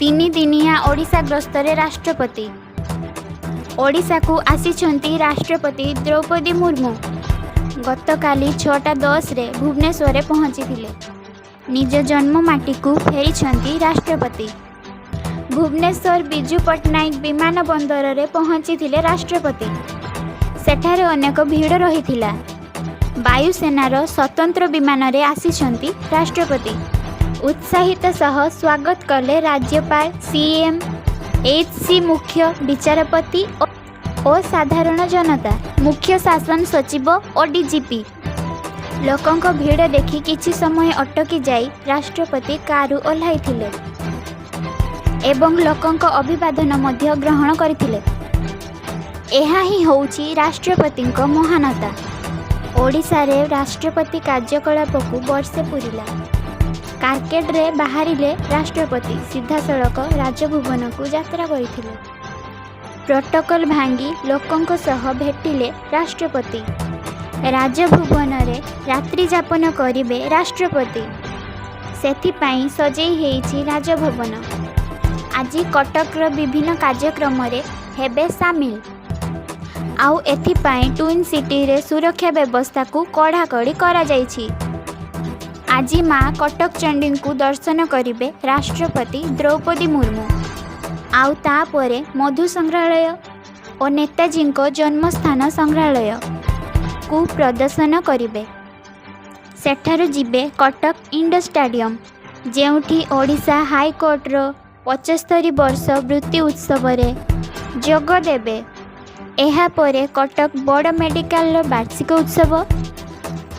3 ଦିନିଆ ଓଡ଼ିଶା ଗସ୍ତରେ ରାଷ୍ଟ୍ରପତି। ଓଡ଼ିଶାକୁ ଆସିଛନ୍ତି ରାଷ୍ଟ୍ରପତି ଦ୍ରୌପଦୀ ମୁର୍ମୁ। ଗତକାଲି 6ଟା 10ରେ ଭୁବନେଶ୍ୱରରେ ପହଞ୍ଚିଥିଲେ। ନିଜ ଜନ୍ମମାଟିକୁ ଫେରିଛନ୍ତି ରାଷ୍ଟ୍ରପତି। ଭୁବନେଶ୍ୱର ବିଜୁ ପଟ୍ଟନାୟକ ବିମାନ ବନ୍ଦରରେ ପହଞ୍ଚିଥିଲେ ରାଷ୍ଟ୍ରପତି। ସେଠାରେ ଅନେକ ଭିଡ଼ ରହିଥିଲା। ବାୟୁସେନାର ସ୍ୱତନ୍ତ୍ର ବିମାନରେ ଆସିଛନ୍ତି ରାଷ୍ଟ୍ରପତି। ଉତ୍ସାହିତ ସହ ସ୍ୱାଗତ କଲେ ରାଜ୍ୟପାଳ, ସିଏମ୍, ଏଚ୍ ସି, ମୁଖ୍ୟ ବିଚାରପତି ଓ ସାଧାରଣ ଜନତା, ମୁଖ୍ୟ ଶାସନ ସଚିବ ଓ ଡିଜିପି। ଲୋକଙ୍କ ଭିଡ଼ ଦେଖି କିଛି ସମୟ ଅଟକି ଯାଇ ରାଷ୍ଟ୍ରପତି କାରରୁ ଓହ୍ଲାଇଥିଲେ ଏବଂ ଲୋକଙ୍କ ଅଭିବାଦନ ମଧ୍ୟ ଗ୍ରହଣ କରିଥିଲେ। ଏହା ହିଁ ହେଉଛି ରାଷ୍ଟ୍ରପତିଙ୍କ ମହାନତା। ଓଡ଼ିଶାରେ ରାଷ୍ଟ୍ରପତି କାର୍ଯ୍ୟକଳାପକୁ ବର୍ଷେ ପୂରିଲା। କାରକେଡ୍‌ରେ ବାହାରିଲେ ରାଷ୍ଟ୍ରପତି, ସିଧାସଳଖ ରାଜଭବନକୁ ଯାତ୍ରା କରିଥିଲେ। ପ୍ରୋଟୋକଲ ଭାଙ୍ଗି ଲୋକଙ୍କ ସହ ଭେଟିଲେ ରାଷ୍ଟ୍ରପତି। ରାଜଭବନରେ ରାତ୍ରିଯାପନ କରିବେ ରାଷ୍ଟ୍ରପତି। ସେଥିପାଇଁ ସଜେଇ ହେଇଛି ରାଜଭବନ। ଆଜି କଟକର ବିଭିନ୍ନ କାର୍ଯ୍ୟକ୍ରମରେ ହେବେ ସାମିଲ। ଆଉ ଏଥିପାଇଁ ଟ୍ୱିନ୍ ସିଟିରେ ସୁରକ୍ଷା ବ୍ୟବସ୍ଥାକୁ କଡ଼ାକଡ଼ି କରାଯାଇଛି। ଆଜି ମା କଟକ ଚଣ୍ଡୀଙ୍କୁ ଦର୍ଶନ କରିବେ ରାଷ୍ଟ୍ରପତି ଦ୍ରୌପଦୀ ମୁର୍ମୁ। ଆଉ ତାପରେ ମଧୁ ସଂଗ୍ରହାଳୟ ଓ ନେତାଜୀଙ୍କ ଜନ୍ମସ୍ଥାନ ସଂଗ୍ରହାଳୟକୁ ପ୍ରଦର୍ଶନ କରିବେ। ସେଠାରୁ ଯିବେ କଟକ ଇଣ୍ଡୋର ଷ୍ଟାଡିୟମ, ଯେଉଁଠି ଓଡ଼ିଶା ହାଇକୋର୍ଟର 75 ବର୍ଷ ପୂର୍ତ୍ତି ଉତ୍ସବରେ ଯୋଗ ଦେବେ। ଏହାପରେ କଟକ ବଡ଼ ମେଡିକାଲର ବାର୍ଷିକ ଉତ୍ସବ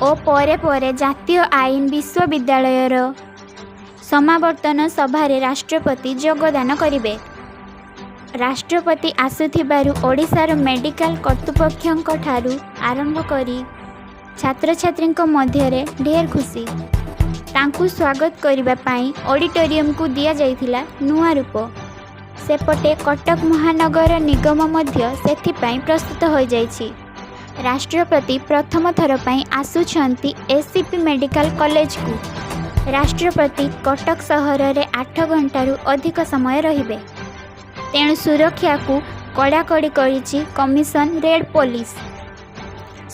ଓ ପରେ ପରେ ଜାତୀୟ ଆଇନ ବିଶ୍ୱବିଦ୍ୟାଳୟର ସମାବର୍ତ୍ତନ ସଭାରେ ରାଷ୍ଟ୍ରପତି ଯୋଗଦାନ କରିବେ। ରାଷ୍ଟ୍ରପତି ଆସୁଥିବାରୁ ଓଡ଼ିଶାର ମେଡିକାଲ କର୍ତ୍ତୃପକ୍ଷଙ୍କଠାରୁ ଆରମ୍ଭ କରି ଛାତ୍ରଛାତ୍ରୀଙ୍କ ମଧ୍ୟରେ ଢେର ଖୁସି। ତାଙ୍କୁ ସ୍ୱାଗତ କରିବା ପାଇଁ ଅଡିଟୋରିୟମକୁ ଦିଆଯାଇଥିଲା ନୂଆ ରୂପ। ସେପଟେ କଟକ ମହାନଗର ନିଗମ ମଧ୍ୟ ସେଥିପାଇଁ ପ୍ରସ୍ତୁତ ହୋଇଯାଇଛି। ରାଷ୍ଟ୍ରପତି ପ୍ରଥମ ଥର ପାଇଁ ଆସୁଛନ୍ତି ଏସ୍ସିବି ମେଡିକାଲ କଲେଜକୁ। ରାଷ୍ଟ୍ରପତି କଟକ ସହରରେ 8 ଘଣ୍ଟାରୁ ଅଧିକ ସମୟ ରହିବେ। ତେଣୁ ସୁରକ୍ଷାକୁ କଡ଼ାକଡ଼ି କରିଛି କମିଶନରେଟ୍ ପୋଲିସ।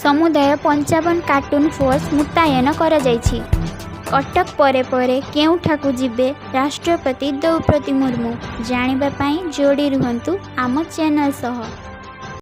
ସମୁଦାୟ 55 ପ୍ଲାଟୁନ ଫୋର୍ସ ମୁତୟନ କରାଯାଇଛି। କଟକ ପରେ ପରେ କେଉଁଠାକୁ ଯିବେ ରାଷ୍ଟ୍ରପତି ଦ୍ରୌପଦୀ ମୁର୍ମୁ, ଜାଣିବା ପାଇଁ ଯୋଡ଼ି ରୁହନ୍ତୁ ଆମ ଚ୍ୟାନେଲ ସହ।